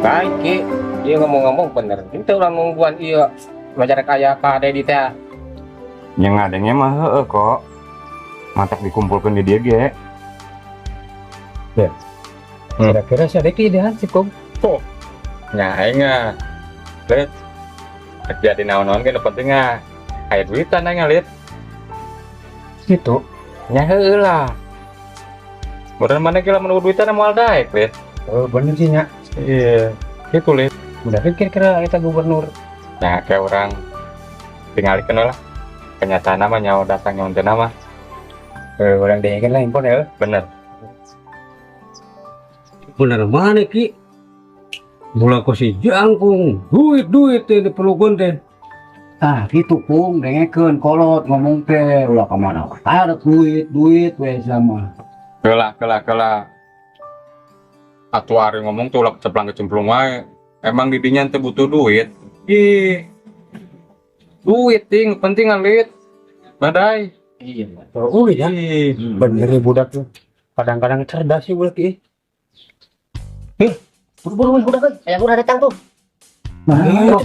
Baik, Ki. Dia ngomong-ngomong bener. Itu orang nungguan iya. Masyarakat kaya Pak Dedi teh. Yang ngadengnya mah heeh kok. Matak dikumpulkan di dia ge. Ya. Kira-kira si Adeki idean sih, Kong. Oh. Nya aing ah. Lit. Jadi naon-naon ge nu penting ah. Aya duitan aing lit. Gitu. Nya heueuh lah. Bener mana kira menunggu duitan moal daek, Lit. Oh, bener sih nya. Iya, gitu Lit. Udah kira-kira kita gubernur. Nah, kayak orang tinggalikeun lah. Kenyataan mah nyawa datang nyawa teu nama. Orang dengekeun lah impon ya. Bener. Bener mana Ki? Mula ku si jangkung, duit-duit teh diperlukeun teh. Ah, gitu Kung, dengekeun kolot ngomong teh ulah ka mana. Ada duit, duit we sama. Kelah, kelah, kelah. Atuh ari ngomong tuh ulah kecemplang kecemplung wae. Emang didinya teh butuh duit. Ih. Duit ting penting alit. Badai. Iya. Oh iya. Bener ya budak tuh. Kadang-kadang cerdas sih budak ih. Buru-buru budak euy, aya udah datang tuh. Ayo,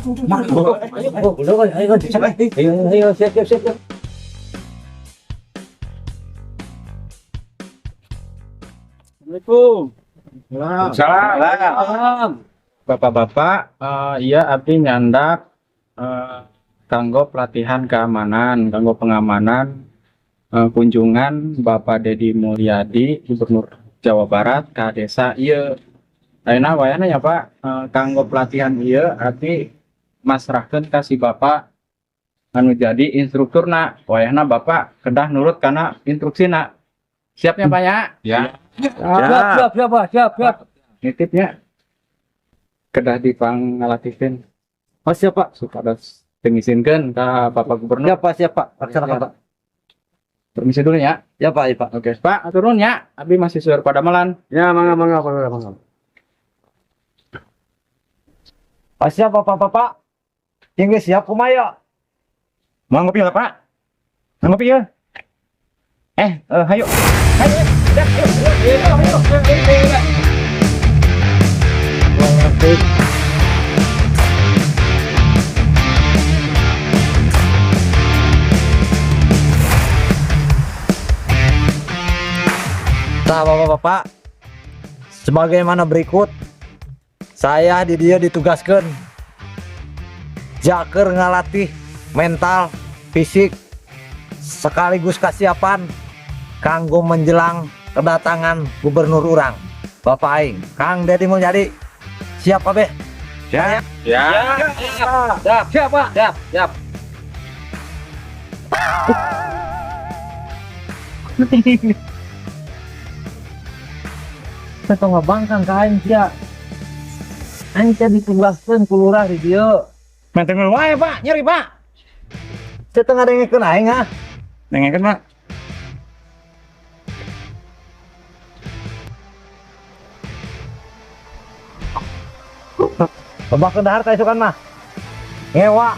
ayo, siap, siap, siap. Assalamualaikum. Salam. Bapak-bapak, iya abdi nyandak kanggo pelatihan keamanan, kanggo pengamanan kunjungan Bapak Dedi Mulyadi, Gubernur Jawa Barat ke desa ieu. Ayeuna wayahna ya Pak, kanggo pelatihan ieu abdi masrahkeun ka si Bapak anu jadi instrukturna. Wayahna Bapak kedah nurut kana instruksina. Siapnya Pak ya? Ya. Siap, siap, siap, Pak. Siap, siap. Nitipnya kedah dipangalatihkeun. Oh, siap, Pak. Supados tengisinkeun ka Bapak Gubernur. Siap, Pak, siap, Pak. Laksanakan, Pak. Permisi dulu ya. Ya, Pak, ya, Pak. Oke, Pak, turun ya. Abi masih seueur padamelan. Ya, mangga, mangga, mangga, mangga. Pak, siap, Bapak, Bapak. Tinggi siap kumaha? Mau ngopi lah, Pak? Mau ngopi ya? Hayu. Hayu. Ayo, ayo, ayo. Nah, Bapak-bapak, sebagaimana berikut, saya di dia ditugaskan jaker ngalatih mental, fisik, sekaligus kesiapan kanggo menjelang kedatangan gubernur urang, Bapak aing, Kang Dedi Mulyadi. Siap kabeh? Siap. Ya. Siap, siap, Pak. Siap, siap. Saya ngabangkang ka aing sia. Aing teh ditugaskeun ku lurah di dieu. Mantengul wae, Pak. Nyeri, Pak. Saya teu ngadengekeun aing ah. Dengekeun, Pak. Lobakeun dahar ka isukan mah. Ngewa.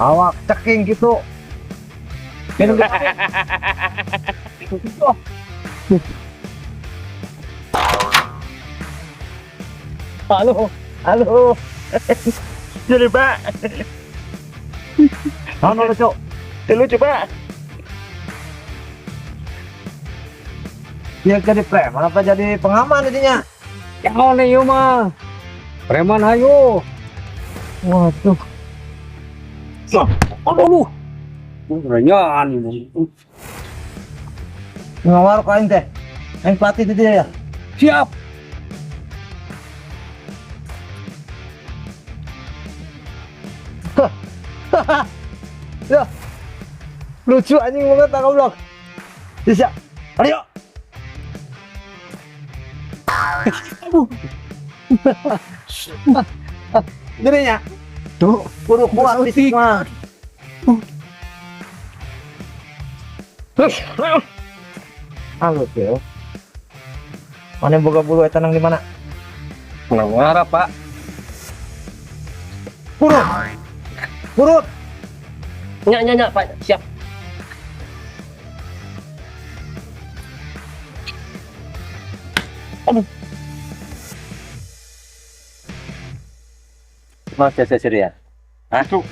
Awak ceking gitu. Minum gitu. Halo, halo. Jadi, Pak. Halo, lucu. Lucu, Pak. Dia jadi preman apa jadi pengaman jadinya? Ya oleh ieu mah. Preman hayu. Waduh. Aduh. Berenyan. Ngawar aing teh. Aing pelatih di dia ya. Siap. Ya. Lucu anjing banget tak goblok. Bisa. Ayo. Aduh. Jadinya. Tuh, kudu kuat fisik mah. Halo, Phil. Mana boga bulu eta nang di mana? Nang Pak. Purut. Purut. Nya, nya, nya, Pak. Siap. Aduh. Mau sia seurian. Hah? Itu.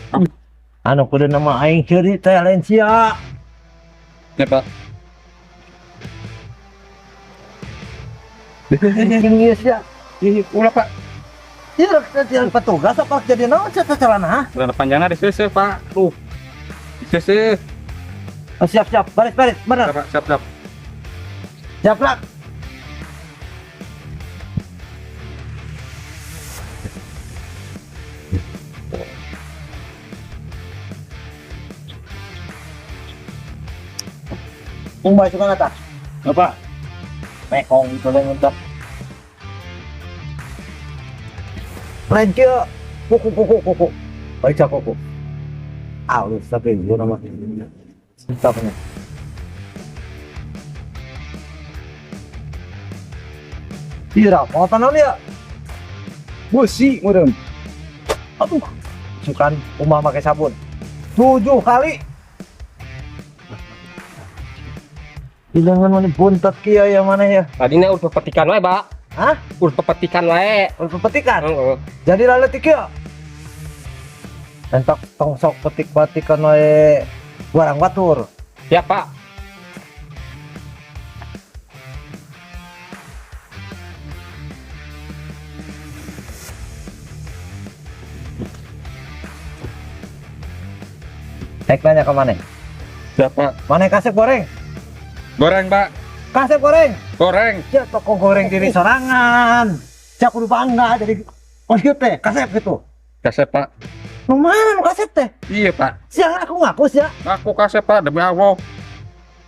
Anu kudu nama aing seuri teh lain sia. Ya, Pak. Jeung ieu sia. Ih, ulah, Pak. Ieu rek petugas apa jadi naon sia teh celana, ha? Celana panjangna diseuseuh, Pak. Tuh. Diseuseuh. Oh, siap siap, baris baris, bener. Siap, Pak. Siap, siap. Siap lah. Kung baju kan atas? Apa? Mekong itu yang untuk. Lain kia, kuku kuku kuku. Baca kuku. Alus tapi gua nama. Siapanya? Iya, mau apa naon ya? Besi meureun. Aduh, sukan umah pakai sabun. 7 kali. Hilangan mana buntat kia ya mana ya? Tadinya urut pepetikan wae, Pak. Hah? Urut pepetikan wae. Urut pepetikan? Heeh. Jadi laletik ya? Entok tong sok petik-petikan wae barang batur. Ya, Pak. Naik nanya ke mana? Siap, Pak. Mana kasep goreng? Goreng, Pak. Kasep goreng? Goreng. Ya, toko goreng diri sorangan. Cak kudu bangga jadi kos teh, kasep gitu. Kasep, Pak. Nu mana nu kasep teh? Iya, Pak. Siang aku ngaku sia. Aku kasep, Pak, demi Allah.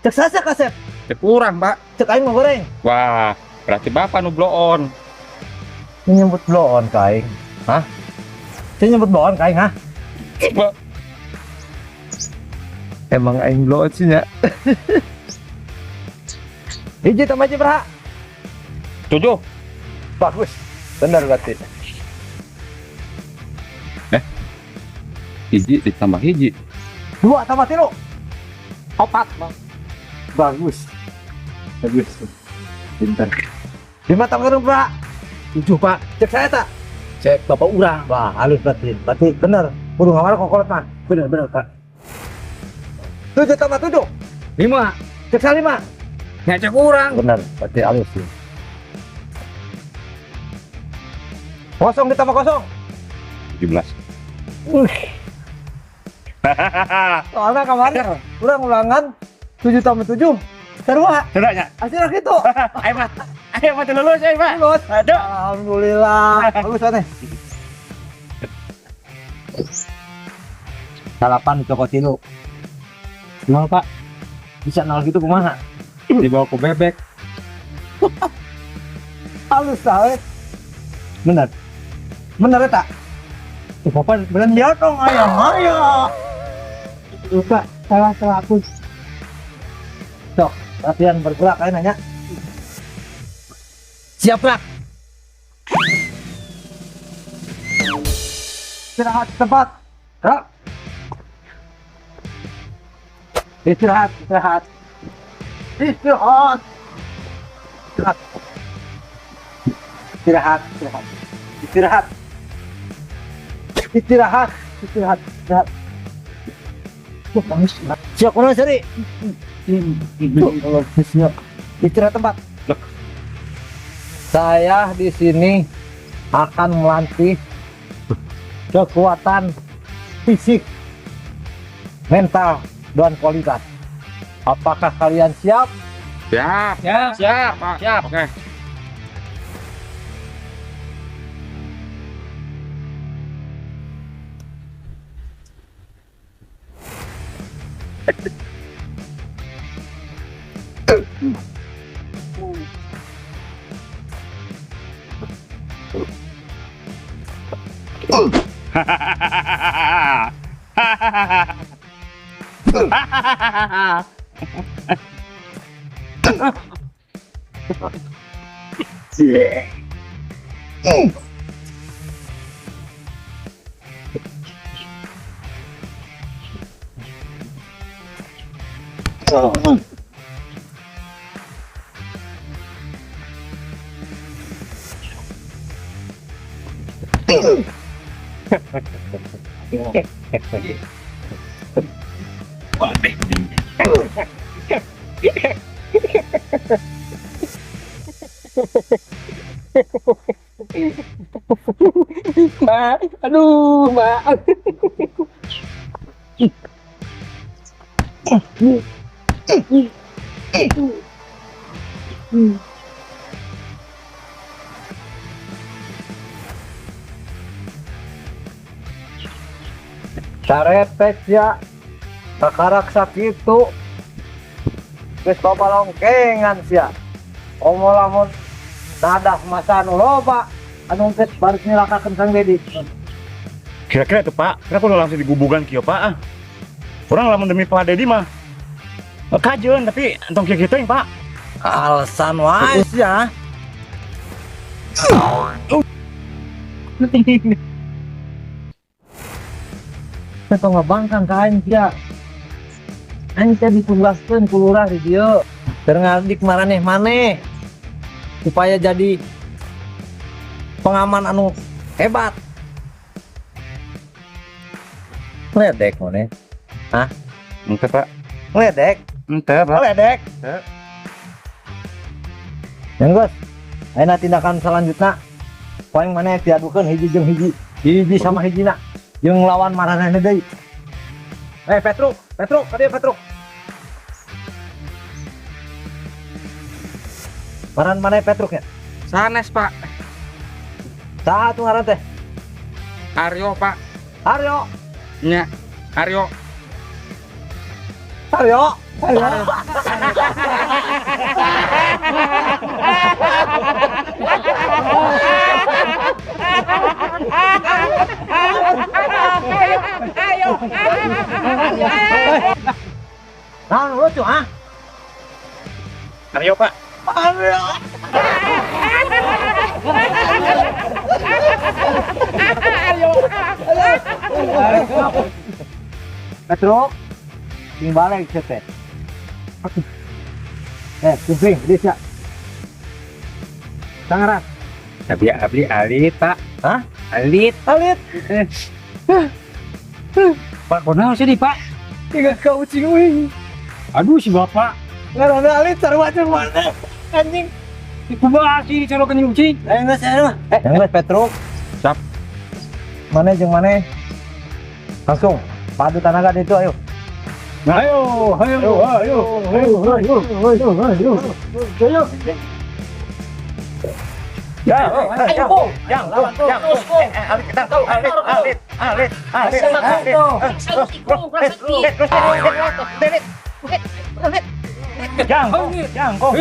Cek sasa kasep. Cek kurang, Pak. Cek aing mah goreng. Wah, berarti Bapak nu bloon. Nyebut bloon ka aing. Hah? Cek nyebut bloon ka aing, hah? Pak. Emang aing bloon sih nya. Hiji tambah hiji berapa? 7. Bagus. Benar berarti. Hiji ditambah hiji. 2 tambah 3. 4, Bang. Bagus. Bagus. Pintar. 5 tambah 2 berapa? 7, Pak. Cek saya tak? Cek bapak urang. Wah, halus berarti. Berarti bener. Kudu ngawal kokolot mah. Bener, bener, Pak. 7 tambah 7. 5. Cek saya 5. Ngecek urang. Bener, berarti halus sih. 0 ditambah 0. 17. Soalnya kemarin urang ulangan 7 tambah 7. Sarua. Sarua nya. Hasilnya gitu. Ayo, Pak. Ayo, Pak, lulus, ayo, Pak. Lulus. Aduh. Alhamdulillah. Bagus banget. 8 cokot tilu. 0, Pak. Bisa 0 gitu kumaha? Dibawa ke bebek. Halus tah. Bener. Bener ya tak? Bapak bener ya dong ayam ayam. Lupa, salah salah aku. Sok, latihan bergerak ayo nanya. Siap gerak. Istirahat tempat. Gerak. Istirahat, istirahat. Istirahat. Istirahat. Istirahat, istirahat. Istirahat. Istirahat, istirahat, istirahat. Siap kono seri. Siap. Istirahat tempat. Saya di sini akan melatih kekuatan fisik, mental, dan kualitas. Apakah kalian siap? Siap. Siap. Siap, Pak. Siap. Oke. Ma, aduh, Ma. Sarepet ya, kakarak sakitu, geus babalongkengan sia. Omo lamun dadah masa anu loba, anu geus baris nyilakakeun Kang Dedi. Kira-kira itu Pak, kenapa lu langsung digubugan kieu Pak? Ah. Urang lamun demi Pak Dedi mah kajeun tapi entong kieu kitu Pak. Alasan wae sia. Tong ngabangkang ka aing sia. Aing teh ditugaskeun ku lurah di dieu. Keur ngadik maraneh maneh supaya jadi pengaman anu hebat. Ledek maneh. Hah? Henteu, Pak. Ledek? Henteu, Pak. Ledek. Henteu. Yang geus. Ayeuna tindakan selanjutna poin maneh diadukeun hiji jeung hiji. Hiji sama hijina. Jeung lawan maranehna deui. Petruk, Petruk, ka dieu Petruk. Ngaran maneh Petruk nya? Sanes, Pak. Saha tuh ngaran teh? Aryo, Pak. Aryo. Nya, Aryo. Aryo. Aryo. Ayo. Nah, lucu ah. Aryo, Pak. Aryo. Aryo. Petruk, sing balik teh. Kuping, di sia. Sangaran. Tapi abdi alit, Pak. Hah? Alit. Alit. Pak, kunaon sih nih, Pak? Ingat kau ucing uing. Aduh si Bapak. Ngaranna alit sarua jeung maneh. Anjing. Kumaha sih dicarokeun jeung ucing? Geus aya mah. Geus Petruk. Siap. Maneh jeung maneh. Langsung padu tanaga ditu ayo. Ayo, ayo, ayo, ayo, ayo, ayo, ayo. Ayo. Ya, ayo, yang, lawan, yang, alit, alit, alit, alit, alit, alit, yang, yang, oh,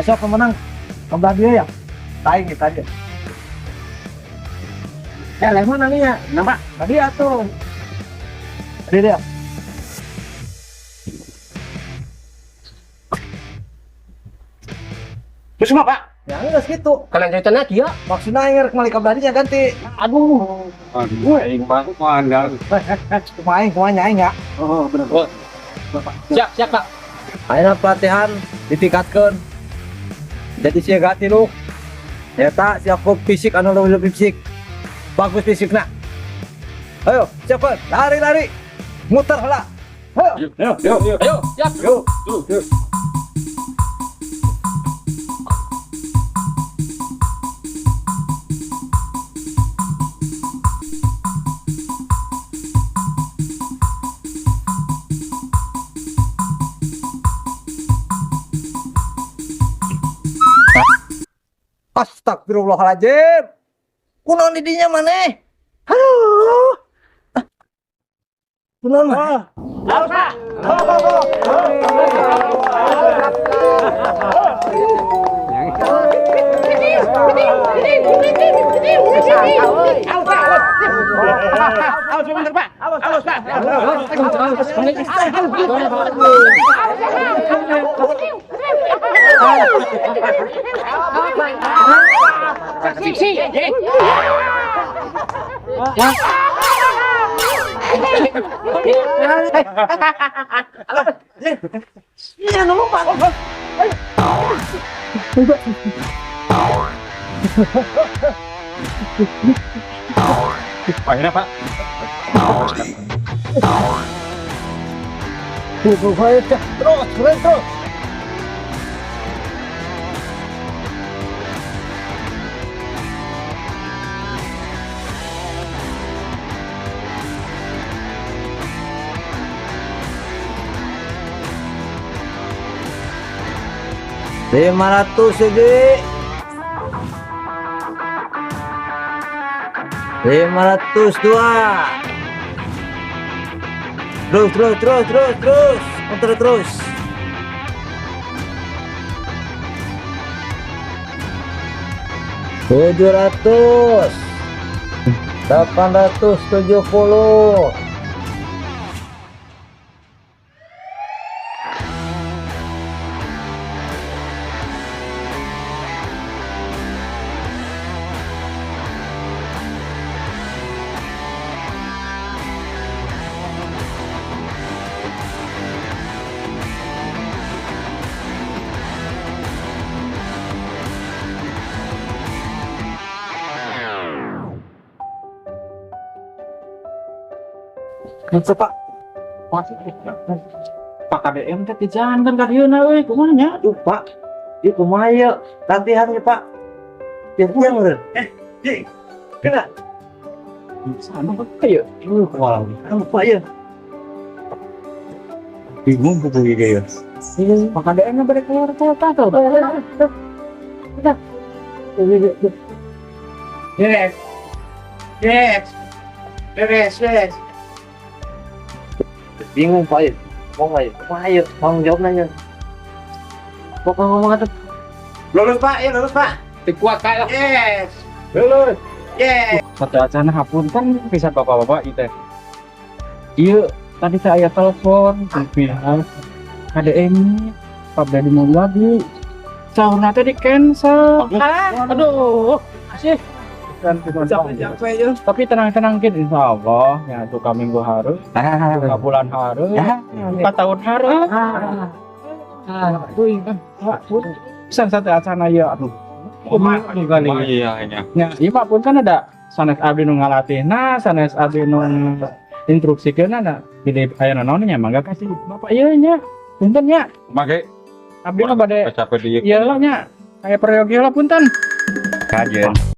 siapa pemenang? Kebelah dia ya? Taing kita aja. Leh mana nih ya? Nampak? Tadi atuh. Tadi dia. Terus semua, Pak? Ya enggak segitu. Kelanjutan lagi ya. Maksudnya aing rek meuli ka belah dinya ganti. Aduh. Aduh, aing mah kumaha. Kumaha aing kumaha aing ya. Oh, bener. Bapak. Siap, siap, Pak. Ayeuna pelatihan ditingkatkeun. Jadi siaga tilu. Eta siap fisik anu lebih fisik. Bagus fisikna. Ayo, siapkan. Lari-lari. Muter heula. Ayo. Ayo, ayo, ayo, siap. Yo, yo. Astagfirullahaladzim. Kunaon di dinya maneh? Aduh. Kunaon maneh? Harus, Pak. Awas sebentar, Pak. Awas, Pak. Saksi. Iya, nu lompat. Akhirnya Pak. Terus, terus, terus. 500 hiji, 502. Terus, terus, terus, terus, terus, muter terus. 700, 870. Gitu, Pak. Pak KDM teh ti janten ka dieu euy, kumaha nya? Aduh, Pak. Ieu kumaha ieu? Latihan ieu, Pak. Biar meureun. Eh, kena. Sana Pak ya. Kumaha lagi? Lupa ieu. Bingung kuku ge ya. Pak KDM nya bade keluar kota tuh. Yes. Yes. Beres, beres. Bingung, Pak ieu. Ngomong aja. Kumaha ieu? Tanggung jawab nanya. Pokoknya ngomong atuh. Lulus, Pak. Ya, lulus, Pak. Kuat kayak. Yes. Lulus. Yes. Satu acana hapunten pisan bapak-bapak ieu teh. Ieu tadi saya telepon ke pihak KDM Pak Deddy Mulyadi. Saurna teh di cancel. Aduh, sih. Capek ya. Tapi tenang-tenang kin insya Allah ya tuh minggu harus, buka bulan harus, buka tahun harus. Pisan satu acana ya aduh. Kumaha nih kali. Iya, iya. Ya, ieu mah pun kan ada sanes abdi nu ngalatihna, sanes abdi nu instruksikeun na pilih aya naon nya mangga kasih bapak ieu nya. Punten nya, Make abdi mah bade capek di ieu lah nya. Aya peryogi lah punten. Kajen.